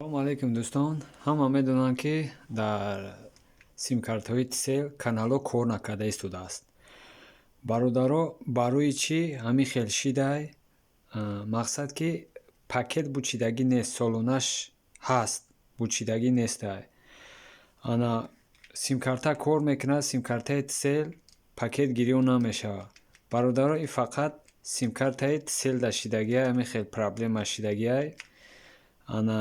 Салому алейкум, дӯстон! Ҳама медонанд, ки дар симкартҳои Тсел каналҳо кор накарда истодааст. Бародаро, барои чӣ ҳамин хел шидай? Мақсад, ки пакет бучидагӣ нест, солонаш ҳаст, бучидагӣ нестай. Ана симкарта кор мекунад, симкартаи Тсел пакет гирён намешавад. Бародаро, ин фақат симкартаи Тселда шидагиай, ҳамин хел проблема шидагиай. Ана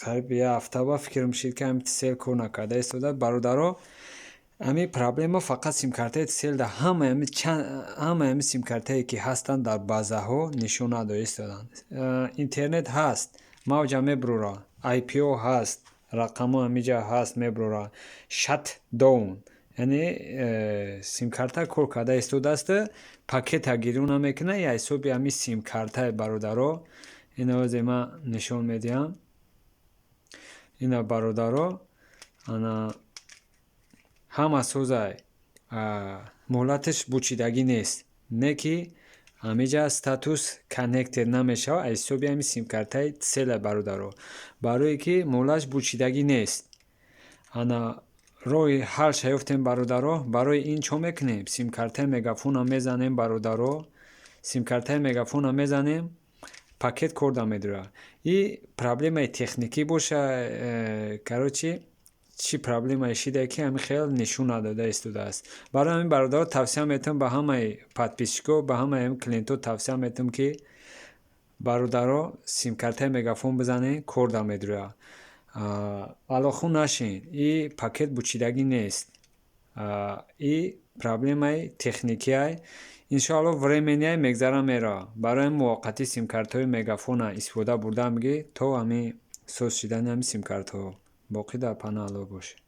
қариб як ҳафта ба фикрам шид, ки ҳамин Тсел кор накарда истода. Бародаро, ҳамин проблема фақат симкартаи Тселда, ҳамаи ҳамин симкартае, ки ҳастанд, дар базаҳо нишон надода истоданд. Интернет ҳаст, мавҷа мебурора, IPо ҳаст, рақамҳо ҳамиҷа ҳаст, мебурора. Shutdown, яъне симкарта кор карда истодааст, пакета гирён намекунад, я ҳисоби ҳамин симкартае, бародаро. Ина озе ман нишон медиҳам. Ина, бародаро, ана ҳама созай, муҳлаташ бучидагӣ нест, не ки ҳамиҷа статус connected намешавад аз ҳисоби ҳамин симкартаи Тсела, бародаро, барое ки муҳлаташ бучидагӣ нест. Ана роҳи ҳалша ёфтем, бародаро. Барои ин чо мекунем? Симкартаи Мегафона мезанем, бародаро, симкартаи Мегафона мезанем, пакет корда медурад. И проблемаи техникӣ боша, короче, чӣ проблемае шидае, ки ҳамин хел нишон надода истодааст. Барои ҳамин, бародаро, тавсия метавам ба ҳамаи подписчикҳо, ба ҳамаи ҳамин клиентҳо тавсия метавам, ки, бародаро, симкартаи Мегафон бизанед, корда медурад. Алохун нашин, и пакет бучидагӣ нест, и проблемаи техникиай. Иншоалло, временныйай, мегзара, меравад. Барои ҳамин муваққатӣ симкартҳои Мегафона истифода бурдаам, ки то ҳамин соз шидани ҳамин симкартҳо. Боқӣ дар паноҳи Аллоҳ бошед.